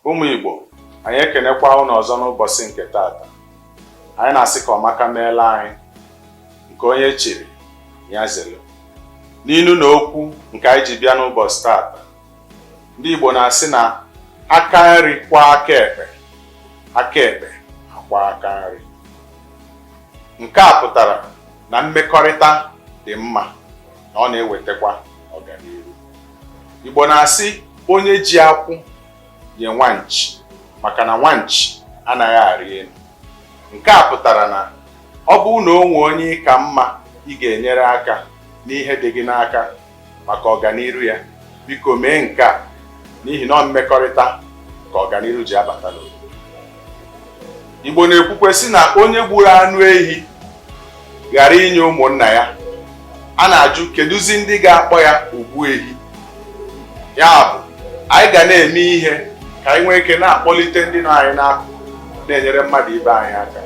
Ụmụ Igbo, anyị ekenekwa unu ọzọ n'ụbọchị nke taata. Anyị na-asị ka ọmaka meela anyị, nke onye chiri ya zelu. N'inu na okwu nke anyị ji bịa n'ụbọchị taata, ndị Igbo na-asị na aka nri kwọọ aka ekpe, aka ekpe akwọọ aka nri. Nke a pụtara na mmekọrịta dị mma, na ọ na-ewetakwa ọganiru. Igbo na-asị onye ji akwụ nye nwanchi, maka na nwanchi anaghị arị elu. Nke a pụtara na ọ bụrụ na o nwee onye ị ka mma ị ga-enyere aka n'ihe dị gị n'aka maka ọganiru ya, biko mee nke a, n'ihi na ọ mmekọrịta ka ọganiru ji abata n'obodo. Igbo na-ekwukwe sị na onye gburu anụ ehi ghara inye ụmụnna ya, a na-ajụ kedụzi ndị ga-akpọ ya ogbu ehi. Ya bụ, anyị ga na-eme ihe ka anyị nwee ike na-akpọlite ndị nọ anyị n'akụkụ, na-enyere mmadụ ibe anyị aka.